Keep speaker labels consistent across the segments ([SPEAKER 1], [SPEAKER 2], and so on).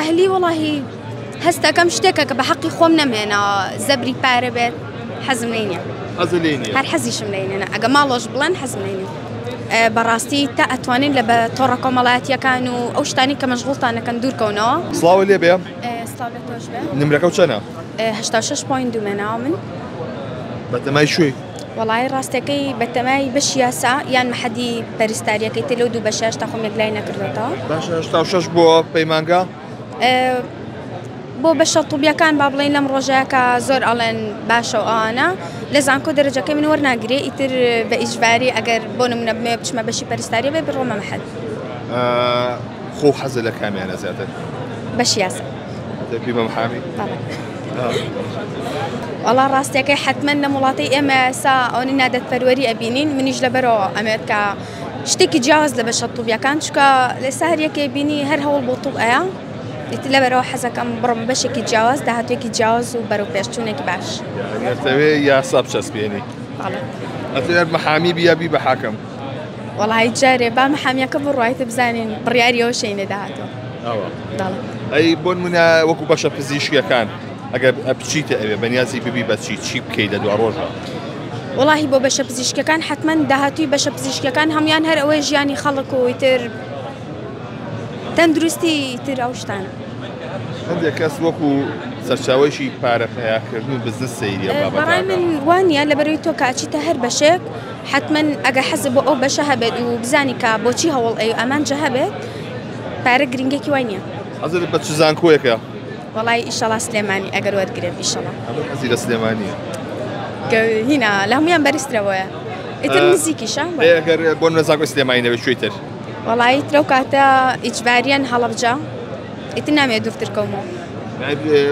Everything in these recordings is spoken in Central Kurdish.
[SPEAKER 1] ئەهلی وەڵاهی هەستەکەم شتێکە کە بە حەقی خۆم نەمهێناوە زەبری پارە بێت حەزم لێی نییە.
[SPEAKER 2] حەزت لێی نییە؟
[SPEAKER 1] هەر حەزیشم لێی نییە ئەگە ماڵۆش بڵێن حەزم لێی نییە. بەڕاستی تا ئەتوانین لە بە تۆڕە کۆمەڵایەتییەکان و ئەو شتانەی کە مەشغوڵتان ئەکەن دوور کەونەوە.
[SPEAKER 2] سڵاوت لێ بێ.
[SPEAKER 1] سڵاو لە تۆش بێ.
[SPEAKER 2] نمرەکەو چەنە؟
[SPEAKER 1] 86 point دوو مێناوە من.
[SPEAKER 2] بەتەمای کوێی؟
[SPEAKER 1] وەڵایی ڕاستەکەی بەتەمای بەشی یاسا یان مەحەدی پەرستاریەکەی تر لەو دوو بەشە هێشتا خۆم یەکلای نەکردۆتەوە.
[SPEAKER 2] باشە 86 بۆ پەیمانگا؟
[SPEAKER 1] بۆ بەشە طوبیەکان با بڵێین لەم ڕۆژەیە کە زۆر ئەڵێن باشە و ئەوانە لە زانکۆ دەرەجەکەی من وەرناگرێ ئیتر بە ئیجباری ئەگەر بۆ نمونە بمەوێ بچمە بەشی پەرستاری بێ بڕۆمە مەحەد.
[SPEAKER 2] خۆ حەزت لە کامیانە زیاتر؟
[SPEAKER 1] بەشی یاسا.
[SPEAKER 2] دەبی بە محامی؟
[SPEAKER 1] بەڵێ. وەڵا ڕاستیەکەی حەتمەن لەم وڵاتەی ئێمە ئێستا ئەوەنەی نادادپەروەری ئەبینین منیش لەبەرەوە ئەمێت کە شتێکی جیاواز لە بەشە طوبیەکان چونکە لێستا هەر یەکێ بینی هەر هەوڵ بۆ طوب ئەیا ئیتر لەبەرەوە حەزەکەم بڕۆم بەشێکی جیاواز داهاتوێکی جیاواز و بەرەو پێشچوونێکی باش.
[SPEAKER 2] یانی ئەتەوێ یاسا بچەسپێنی؟
[SPEAKER 1] بەڵێ.
[SPEAKER 2] ئەتەوێ محامی بی یا بی بە حاکم؟
[SPEAKER 1] وەڵایی جارێ با محامیەکە بڕوایتە بزانین بڕیاری ئەوە شەینە داهاتوە.
[SPEAKER 2] ئەوە. بەڵێ. ئەی بۆ نمونە وەکو بەشە پزیشکیەکان ئەگەر بچیتە ئەوێ بەنیازی ببی بە چی چی بکەی لە دوا ڕۆژە؟
[SPEAKER 1] وەڵاهی بۆ بەشە پزیشکیەکان حەتمەن داهاتووی بەشە پزیشکیەکان هەموویان هەر ئەوەیە ژیانی خەڵک و ئیتر تەندروستی ئیتر ئەو شتانە.
[SPEAKER 2] هەندێک کەس وەکو سەرچاوەیەکی پارە پەیاکردن و بزنس سەیری ئەو بابەتە
[SPEAKER 1] بەڕای من وا نییە لەبەرەوەی تۆ کە ئەچیتە هەر بەشێک حەتمەن ئەگەر حەزت بۆ ئەو بەشە هەبێت و بزانی کە بۆچی هەوڵ ئەی و ئامانجە هەبێت پارە گرنگێکی وای نییە.
[SPEAKER 2] حەزت بە چ زانکۆیەکە؟
[SPEAKER 1] وەڵای ئیشەڵا سلێمانی ئەگەر وەرگرێم ئیشەڵا.
[SPEAKER 2] هەموو حەزی لە سلێمانیە.
[SPEAKER 1] هینا لە هەموویان بەرزترە بۆیە ئیتر نزیکیشە.
[SPEAKER 2] ئەی ئەگەر بۆ نمونە زانکۆی سلێمانی نەبێت کوێی تر؟
[SPEAKER 1] وەڵایی تر ئەو کاتە ئیجباریەن هەڵەبجە ئیتر نامەوێت دوورتر کەومەوە.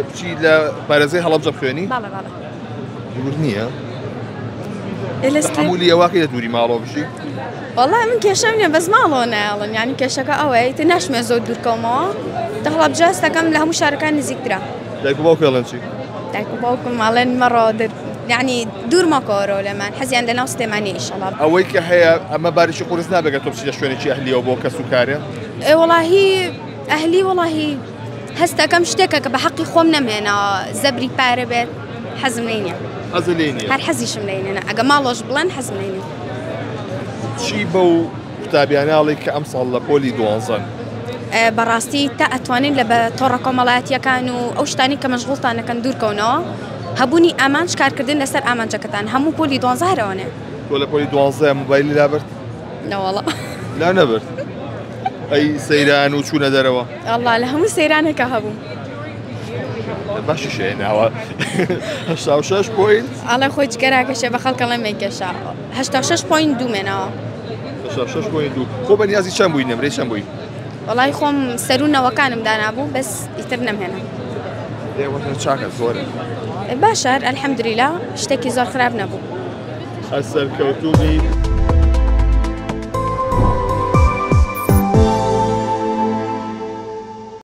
[SPEAKER 2] بچی لە پارێزگای هەڵەبجە بخوێنی؟
[SPEAKER 1] بەڵێ بەڵێ.
[SPEAKER 2] دوور نییە؟ تەحەمولی ئەوەکەی لە دووری ماڵەوە بژی؟
[SPEAKER 1] وەڵا من کێشەم نییە بەس ماڵەوە نایەڵن یانی کێشەکە ئەوەیە ئیتر ناشمەوێت زۆر دوور کەومەوە دە هەڵەبجە هەستەکەم لە هەموو شارەکان نزیکترە.
[SPEAKER 2] دایک و باوکت ئەڵێن چی؟
[SPEAKER 1] دایک و باوکم ئەڵێن مەڕۆ یعنی دوور مەکەوەرەوە لێمان حەزیان لەناو سلێمانی ئیشەڵا.
[SPEAKER 2] ئەوەی کە هەیە ئەمە بارێکی قورس نابێت گەر تۆ بچیتە شوێنێکی ئەهلیەوە بۆ کەس و کارێ؟
[SPEAKER 1] ئێ وەڵاهی ئەهلی وەڵاهی هەستەکەم شتێکە کە بە حەقی خۆم نەمهێناوە زەبری پارە بێت حەزم لێی نییە.
[SPEAKER 2] حەزت لێی نییە؟
[SPEAKER 1] هەر حەزیشم لێی نییە ئەگە ماڵۆش بڵێن حەزم لێی نییە.
[SPEAKER 2] چی بەو قوتابیانە ئەڵێی کە ئەمساڵ لە پۆلی دوانزەن؟
[SPEAKER 1] بەڕاستی تا ئەتوانین لە بە تۆڕە کۆمەڵایەتییەکان و ئەو شتانەی کە مەشغوڵتان ئەکەن دوور کەونەوە هەبوونی ئامانج کارکردن لەسەر ئامانجەکەتان هەموو پۆلی دوانزە هەر ئەوەنەیە.
[SPEAKER 2] تۆ لە پۆلی دوانزە مۆبایلی لابرد؟
[SPEAKER 1] نەوەڵا.
[SPEAKER 2] لا نەبرد؟ ئەی سەیران و چوونە دەرەوە؟
[SPEAKER 1] ئەڵا لە هەموو سەیرانێکا هەبووم.
[SPEAKER 2] باشیش هێناوە 86 point
[SPEAKER 1] ئەڵێ خۆی جگەراکەشێ بە خەڵکە ڵێ مەیکێشە 86 point دوو مێناوە.
[SPEAKER 2] 86 point دوو خۆ بەنیازی چەند بووی نمرەی چەند بووی؟
[SPEAKER 1] وەڵای خۆم سەروو نەوەکانم دانابوو بەس ئیتر نەمهێنا.
[SPEAKER 2] ئێوە چاکە زۆرە.
[SPEAKER 1] باشە الحمدللە شتێکی زۆر خراپ نەبوو.
[SPEAKER 2] هەر سەرکەوتوو بی.